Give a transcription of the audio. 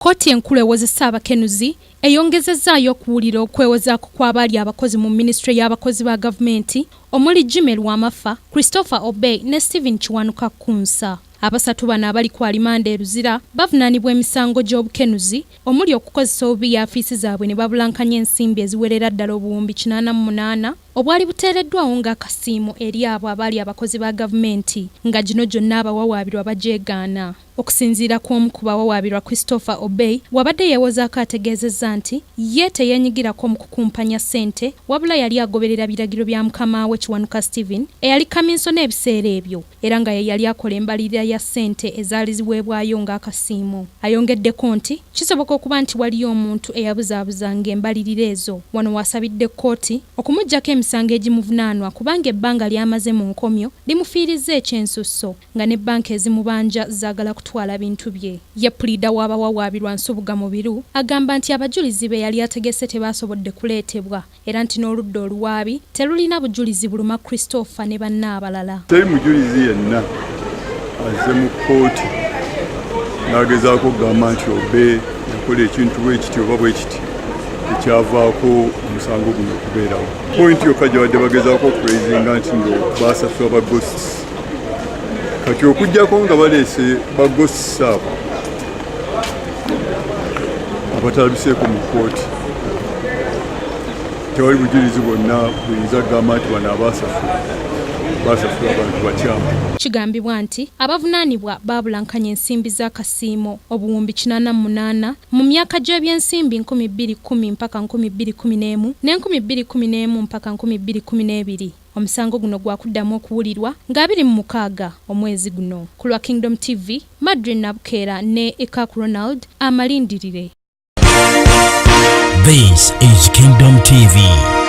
Kkooti enkulu ewozesa abakenuzi eyongezezzaayo okuwulira okwewozaako kw'abaali abakozi mu minisitule y'abakozi ba gavumenti omuli Jimmy Lwamafa, Christopher Obey ne Stephen Kiwanuka Kkunsa. Abasatu bano abali ku alimanda e Luzira bavunaanibwa emisango gy'obukenuzi omuli okukozesa obubi yaafiisi zaabwe ne babulankanya ensimbi eziwerera ddala obuwumbi 88 obwali buteereddwawo ng'akasiimo eri abo abaali abakozi ba gavumenti nga gino gyonna abawawaabirwa bagyegaana. Okusinziira ku omu ku bawawaabirwa Christopher Obey bw'abadde yeewozaako ategeezezza nti ye teyeenyigirako mu kukumpanya ssente wabula yali agoberera biragiro bya mukama we Kiwanuka Stephen eyali kaminsona ebiseera ebyo era nga ye yali akola embalirira ya ssente ezaali ziweebwayo ng'akasiimo. Ayongeddeko nti kisoboka okuba nti waliyo omuntu eyabuzaabuzanga embalirira ezo. Wano w'asabidde kkooti okumuggyako emisango egimuvunaanwa kubanga ebbanga ly'amaze mu nkomyo limufiirizza eky'ensusso. Nga ne bbanka ezimubanja zaagala kutwala bintu bye. Ye puliida w'abawawaabirwa Nsubuga Mubiru agamba nti abajulizi be yali ategese tebaasobodde kuleetebwa era nti n'oludda oluwaabi terulina bujulizi buluma Christopher ne banne abalala. Teri mujulizi yenna azze mu kkooti n'agezaako okugamba nti Obe yakola ekintu bwe kiti oba bwe kiti ekyavaako omusango guno okubeerawo. Pointi yokka gye badde bagezaako okuraisinga nti no baasasula ba ghosts. Kati okuggyako nga baleese ba ghosts abo abatalabiseeko mu kkooti, tewali bujulizi bwonna buyinza kugamba nti bano abaasasula baasasula abantu bakyamu. Kigambibwa nti abavunaanibwa baabulankanya ensimbi z'akasiimo obuwumbi 88 mu myaka gy'ebyensimbi 2010 mpaka 2011 ne 2011 mpaka 2012. Omusango guno gwakuddamu okuwulirwa nga 26 omwezi guno. Ku lwa Kingdom TV, Madrine Nabukeera ne Ekak Ronald amalindirire. This is Kingdom TV.